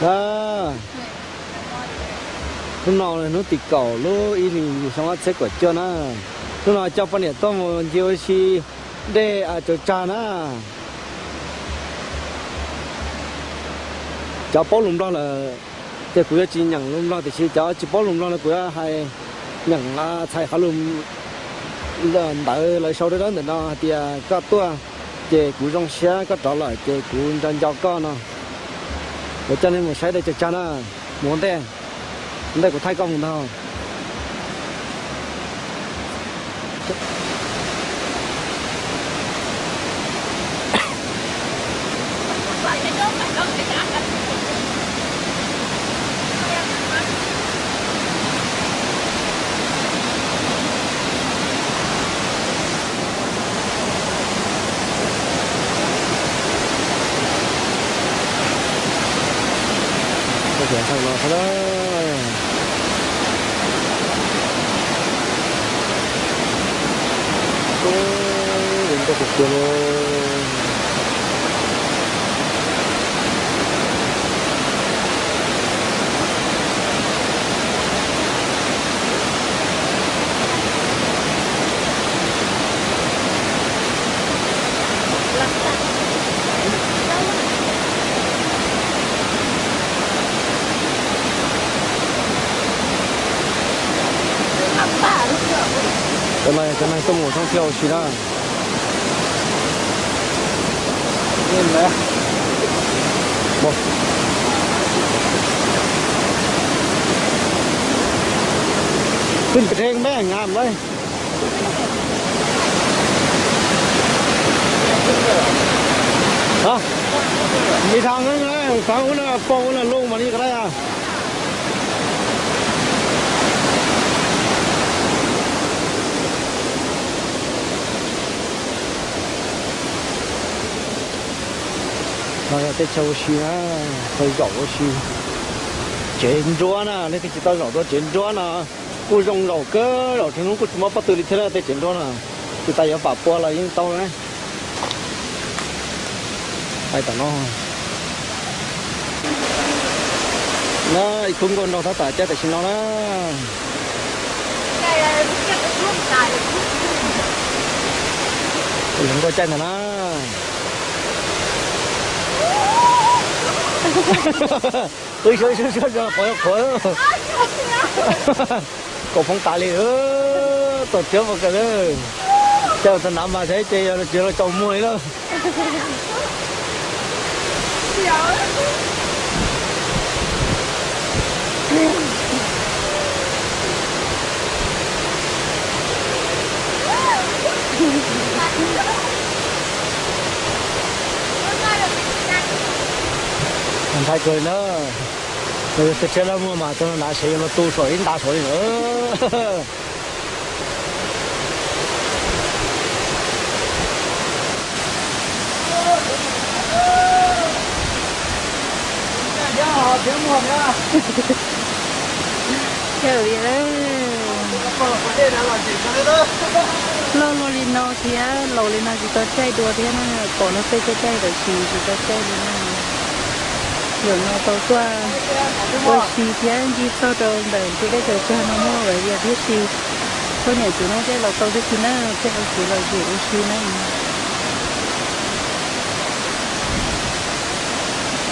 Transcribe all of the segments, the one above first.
Na, hnub no hnub tim kaum lub ib hlis xyoo ob txhiab kaum cuaj na. Hnub no coj poj niam tuaj mus ncig ua si dej Tsaus Tsag na. Cov paub lus Nplog lawm ces kuv yuav tsis nyeem lus Nplog, tiam sis cov tsis paub lus Nplog no kuv yuav hais, nyeem txhais qhov lus ntawd lawv sau dawb dawb ntawm no hais tias koj tuaj ces kuv zoo siab, koj rov lawm ces kuv nco nco koj no. Kuv coj nej mus saib dej Tsaus Tsag na, mus ua ntej, ua ntej kuv thaij koj mus ntag. Ntawm no xwb na. Ub, ntau kawg kiag li. Cov no cov neeg tuaj mus thoob thiab ua si na.ขึ้นกระเทงแม่งามเลย Hả? Đi thang á, thang ú na, pom ú na, loo mas đi cái đây à. No yog teb chaws ua si na, tau zaum ua si. Tsev nruab na, leej twg tsis tau zaum dua tsev nruab no kuj zoo zaum kawg, zaum txhua hnub kuj tsis mob pob tw li thiab na, tej tsev nruab no. Tsis tas yuav pam pua los yeej tau na. Pais tom no. Na, ib khub nkauj nraug tab tom caij tam sim no na. Nkauj caij ntag na. Qhov qhuav, kaum phoov tas li, tau thiab ua kawg li. Caij ua tau nav mas saib ces yog tsis los tsaus muag li lawm. Ntshai kawg li na. Yog tias tsheb lawv muaj mas cov no nav sev yuav luag tu saum ib nta saud li lawm. Loj luaj li no thiab, laus li no tsis tau caij dua thiab na, pom luag tej caij caij tam sis tsis tau caij li na. Zaum no tau tuaj ua si thiab ncig txog rau ntawm ntu dej Tsaus Tsag no muaj vias thiab si. Poj niam txiv neej thiaj los tau tib si na, thiaj ua kev lom zem ua si na.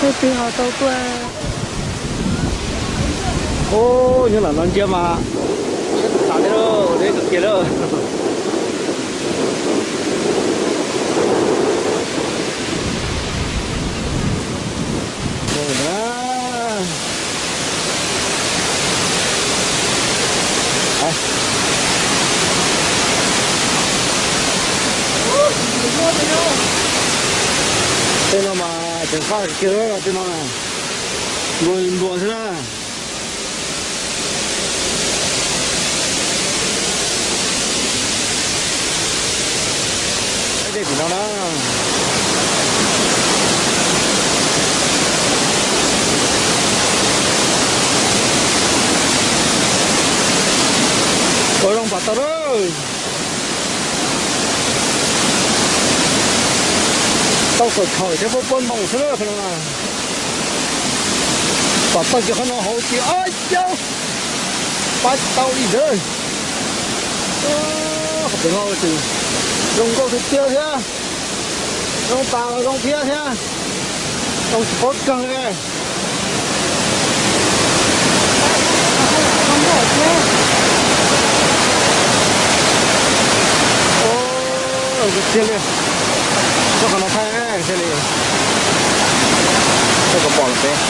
Leej twg ho tau tuaj. Ub, nyob lam no ntsia mas siab tas li, deb kawg kiag li. Tej no mas tseem faj kiag, tej no nplua nplua xwb na. Tej tim no na. Ua zoo pom tau lawm. Tau khaum khaum thiab puab puab ntoos xwb na. Tom tag kiag qhov no hauv ces ab yau, pab tau li ntawd. Qhov pem no ces zoo nkauj tiag tiag thiab, zoo tas los zoo thiab thiab, zoo tsis paub kawg li. Tiag li, txoj qhov no thaij tiag li, txoj kaum pom los peb,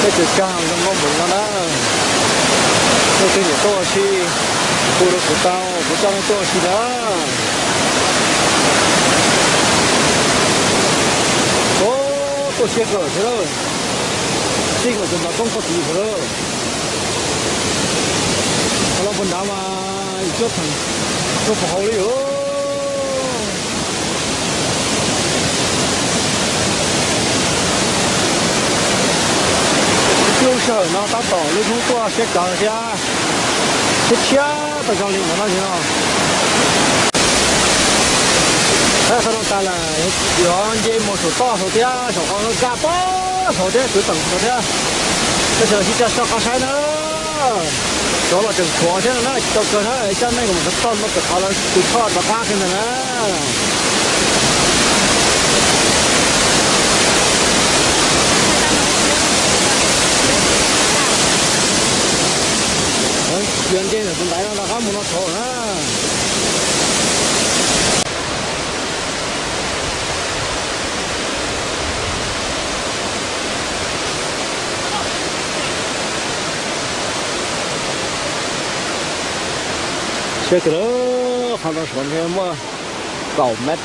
peb tseem kag zoo nkauj npaum no na. Leej twg nyiam tuaj ua si, hu rau kuv tau, kuv coj nej tuaj ua si na. Tuaj siab kawg thiab lawm, txij kom tus ntav roob txog tid thiab lawm. Qhov no puag nrad mas ib cuab theem tuaj puag hauv li os. Lub sij hawm no tab tom lub hnub tuaj siab kawg thiab, tshiab tshiab tau zoo li ntawm no no. Qhov no tas lawm, yuav nce mus saum toj saud thiab, saum qhov kaj pob saud thiab, kwv teem saud thiab. Tab sis sib coj soj qab saib na. Tsov los tseem tshuav thiab no na, tsis tau kawg na, coj nej mus txog ntawm qhov lawv tus choj rov qab kiag ntawd na. Yuav nce ntawm tus ntaiv no rov qab mus no txhaum na. Siab kawg lawm, qhov no saum ntshe muaj kaum mev.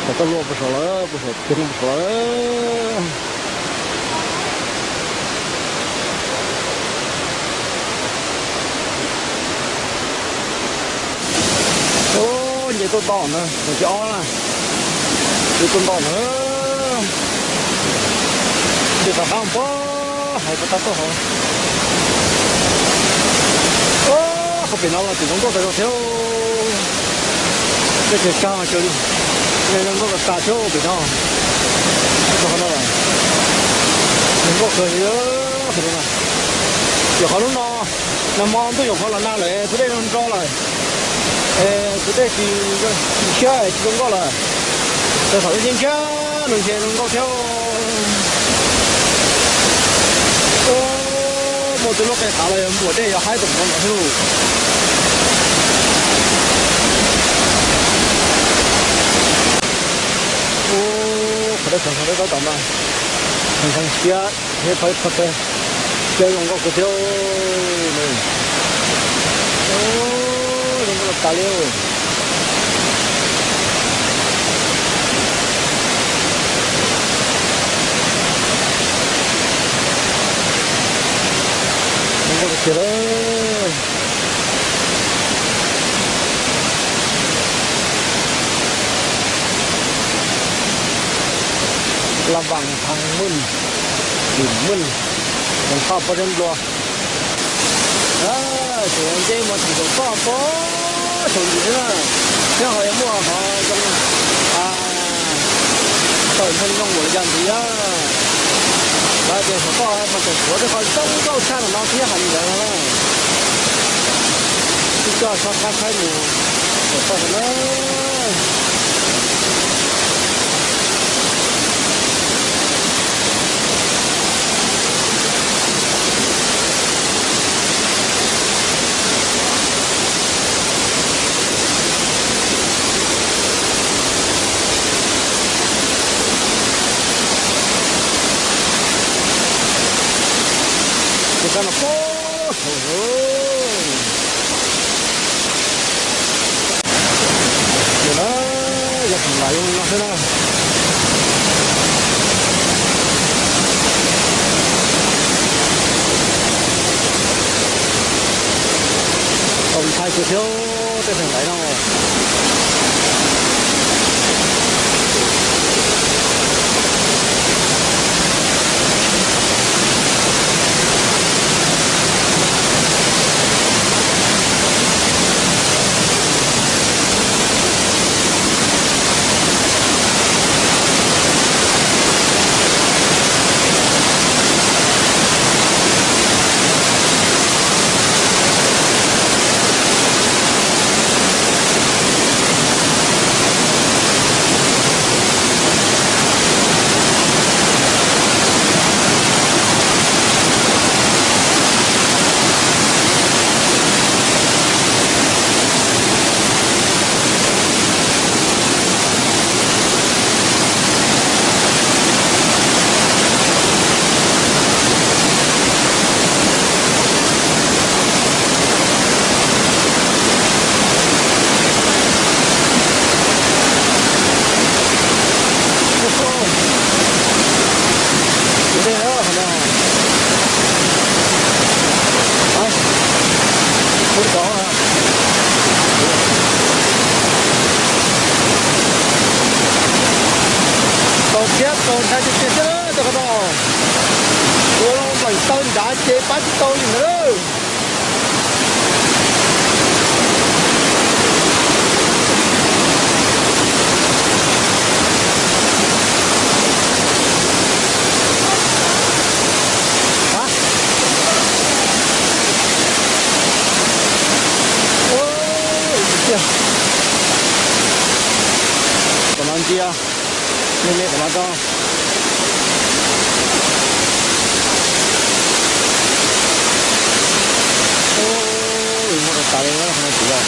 Saum toj luaj puag saud lawm, puag saum tiag puag saud lawm. Ub, nce tuaj nto na, tus thib ob na, nce tuaj nto na. Nce tom qab pob hais puas tab tuaj hauv. Ub, qhov pem no los tseem zoo nkauj tas zog thiab. Peb tseem kag mas tseem zoo nkauj tas tas thiab pem no. Qhov no zoo nkauj kawg li. Qhov no, yog qhov lub no nag hmo ntuj nyuam qhuav los nag lawm, tus dej no nro lawm. Tus dej tsis, tsis siab tsis zoo nkauj lawm. Txog thaum ib ncig ntshiab no ntshe zoo nkauj thiab. Muaj tej lub qe qav los yog npuam dej yog haib tom no no thiab lauj. Ub, qhov dawb qhov dawb tom no, heev heev siab thiab, qhov qhov siab zoo nkauj kawg thiab. Zoo nkauj tas li. Zoo nkauj tiag tiag lawm. Laj Vam Thaj Mej, Vim Mej, Ntoo Thoj pob zeb nplua. Tseem nce mus tim saum toj pob saum ntsis xwb na, thiab ho yuav muaj qhov zoo tawm ntoo zoo npaum li cas ntxiv na. Lawv tias saum toj mas tseem tshuav tej qhov zoo nkauj tshaj no thiab hais li ntawd no na. Sib coj soj qab saib mus saum toj no na. Tus kab no pob saud. Tus na, Ua ntej na, qhov no. Ub, tau, tau siab tau ntshai tiag tiag thiab na, cov qhov no. Ua loo npleem taw nrad ces pab tsis tau li ntawd lawm. Tom no ntsia, me me tom no tso. Muaj rau tas li qhov no tsis yog.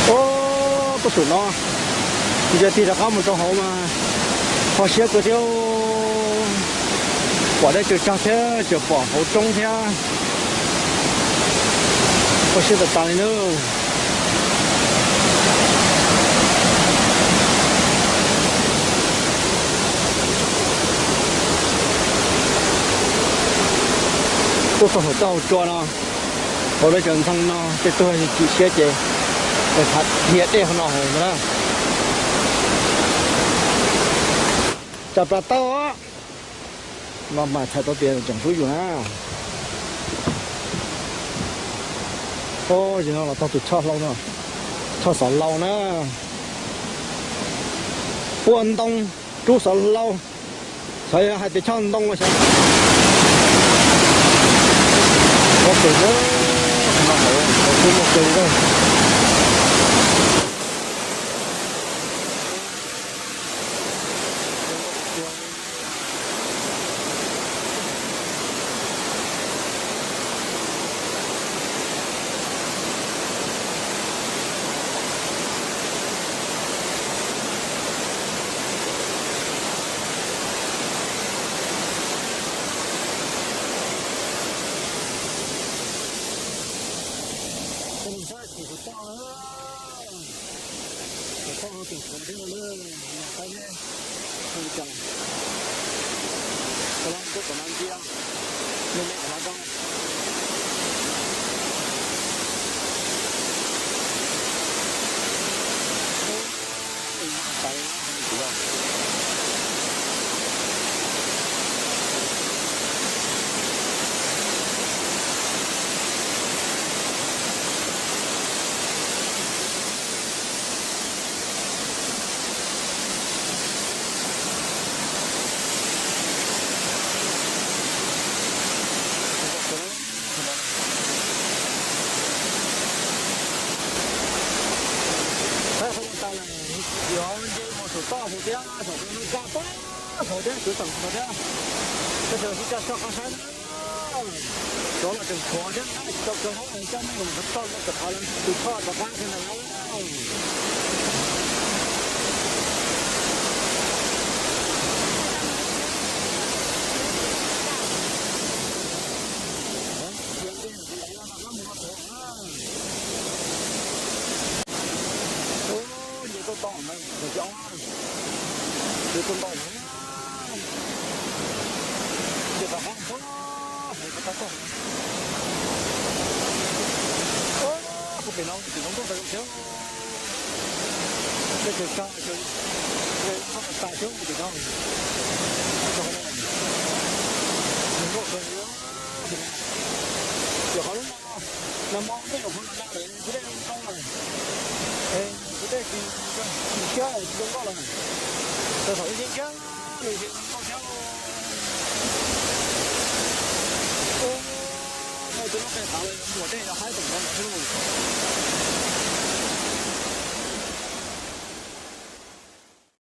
Ub, tuaj saum no, ntsia tig rov qab mus rau hauv mas ho siab kawg thiab. Pom deb tsawg tsag thiab tseem pom hauv roob thiab. Kho siab tas tas li na. Tuaj txog hauv txoj hauv tsua no, hauv lawv cov ntxhee no tej tug chim siab ces dhia dej hauv no hauv na. Tsam plas tau no mas txhais tau tias tseem hlub yus na. Yog no los tog tus choj hlau no, choj xov lau na. Pua ntoo rub xov lau, xyov yog hais tias choj ntoo los xyov. Ua kws, tsis muaj kws. Saib qhov no tas lawm, yuav nce mus saum toj hauv thiab, saum no kaj pab hauv thiab, kwv teem hauv thiab. Tab sis sib coj soj qab saib na, tsov los tseem tshuav thiab, tsis tau kawg, coj nej mus qhov toj, lawv cov qhov tus choj rov qab kiag ntawd na. Ub, nce tuaj tau ntawd, nce tuaj ntau ntawd, ces rov qab ntxhov heev, rov qab txog. Ub, kuv pem no tim no nkauj tas zog thiab, tej chaw tsa, nkauj tas tas thiab tim no. Nkauj kawg li. Yog qhov lub no, nag hmo kuv twb yuav qhov no na lawm, kuv tej zoo nkauj lawm. Es kuv tej tsis zoo siab tsis zoo nkauj lawm. Txog thaum ib ncib ncab nws thiaj zoo nkauj thiab. Ub, no Tub Nab Qe Tav los yuav npuas dej rau haib tom no lawm xwb lauj.